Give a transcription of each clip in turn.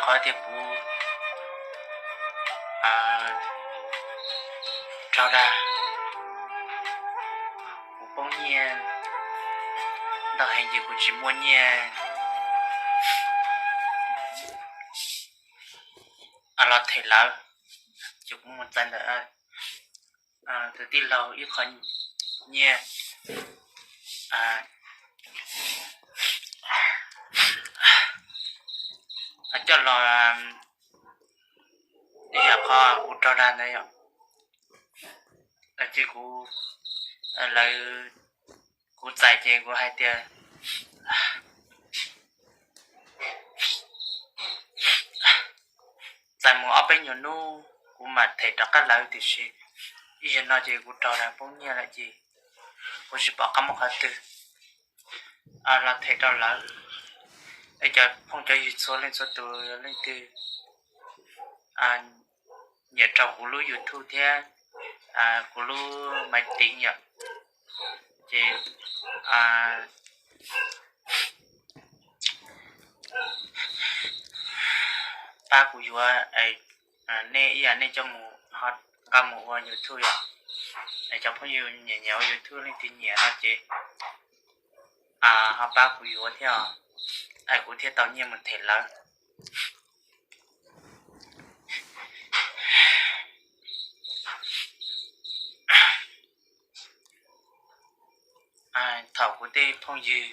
Qhov tias kuv raug dag, kuv poob nyiaj ntau heev ces kuv tsis muaj nyiaj los them lawv, ces kuv mus txais ntawm tus tij laug ib qho nyiaj coj los, ib yam qhov kuv raug dag ntawd yom. Ces kuv, lawv, kuv txais ces kuv hais tias txais mus ob peb nyuag hnub kuv mam them rov qab lawv, tiam sis ib zaug no ces kuv raug dag poob nyiaj lawm ces kuv tsis pom qab muab qhov twg los them rau lawv. Es cov phooj cov ywg txhua leej txhua tus, yog leej twg nyiam raug kuv lub YouTube thiab kuv lub maiv tiv yom, ces pab kuv yuav, nej ib yam nej coj mus, ho nqa mus ua YouTube yom. Es cov phooj ywg nyiam nyiam ua YouTube, leej twg nyiam no ces ho pab kuv yuav thiab, es kuv thiaj tau nyiaj mus them lawv. Thaum kuv tej phooj ywg,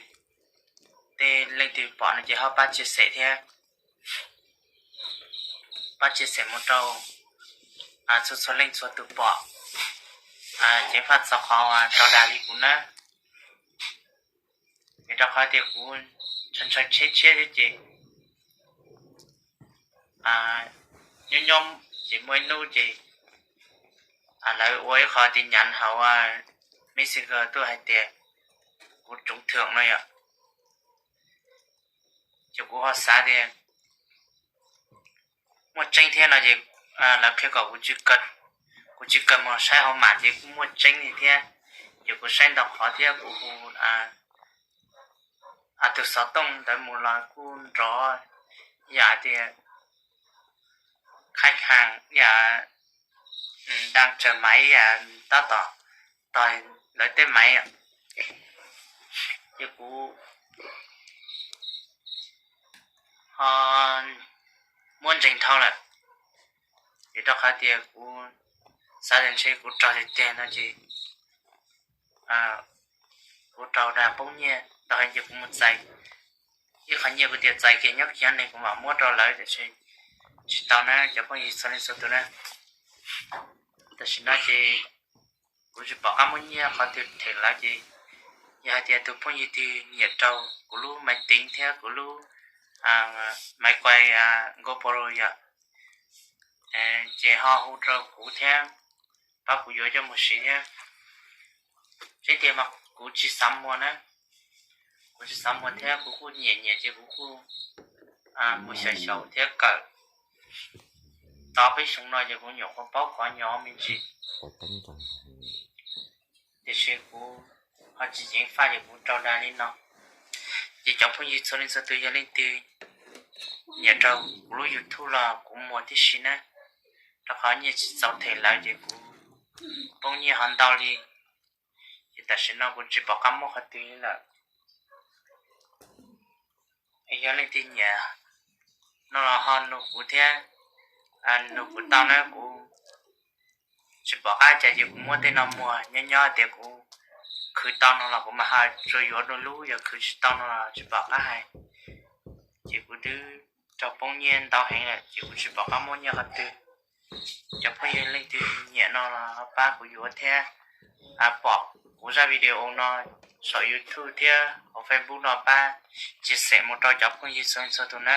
tej leej twg pom no ces ho pab tsia xem thiab, pab tsia xem mus rau txhua txhua leej txhua tus pom, ceev faj txog qhov raug dag li kuv na. Vim rau qhov tias kuv ntshaw ntshaw tsheb tshiab thiab ces nyob nyob ces muaj ib hnub ces lawv ua ib qho tin nhắn hauv Messenger tuaj hais tias kuv trúng thưởng no yom. Ces kuv ho xav tias muaj tseeb thiab no ces lawv qhia kom kuv tsis kawg mus saib hauv mam ces kuj muaj tseeb li thiab. Ces kuv saib ntau qhov thiab kuv hu tus xov tooj ntawd mus los kuj nrov, yam tias khaib khaas, yam daj tsawg maiv, yam tab tom tog lawv tej maiv. Ces kuv ho muab ntseeg dhau lawm, vim rau qhov tias kuv xav tias ntshe kuv raug tiag tiag no ces kuv raug dag poob nyiaj ntau heev ces kuv mus txais ib qho nyiaj, kuv tias txais kiag nyob kiag ne kuv mam muab rau lawv, tiam sis tsis tau na cov phooj ywg txhua leej txhua tus na. Tam sim no ces kuv tsis pom qab muab nyiaj qhov twg them lawv ces yog hais tias tus phooj ywg twg nyiam raug kuv lub maiv tiv thiab kuv lub maiv quai GoPro yom, ces ho hu rau kuv thiab pab kuv yuav coj mus siv thiab. Tseeb tiag mas kuv tsis xav muag na, kuv tsis xav muag thiab kuv kuj nyiam nyiam ces kuv kuj mus xyaum xyaum thiab kawm. Tau peb xyoo no ces kuv nyuam qhuav paub qhov nyob me ntsis, tiam sis kuv ho tsis ceev faj ces kuv raug dag li no. Ces cov phooj ywg txhua leej txhua tus yog leej twg nyiam raug kuv lub YouTube los kuv muag tib si na, rau qhov nyiaj tsis txaus them lawv ces kuv poob nyiaj ho ntau li. Ces tam sim no kuv tsis pom qab muab qhov twg li lawm. Yog leej twg nyiam no los ho nug kuv thiab, nug kuv tau na, kuv tsis pom qab cas ces kuv muab tej no muag, nyob nyob tias kuv khwv tau no los kuv mam ho tsuas yuav dua lub, yog khwv tsis tau no los tsis pom qab hais. Ces kuv twb raug poob nyiaj ntau heev lawm ces kuv tsis pom qab muab nyiaj qhov twg. Cov phooj ywg leej twg nyiam no los pab kuv yuav thiab, pom kuv zaj video no saum YouTube thiab hauv Facebook no pab tsis xeem mus rau cov phooj ywg txhua txhua tus na.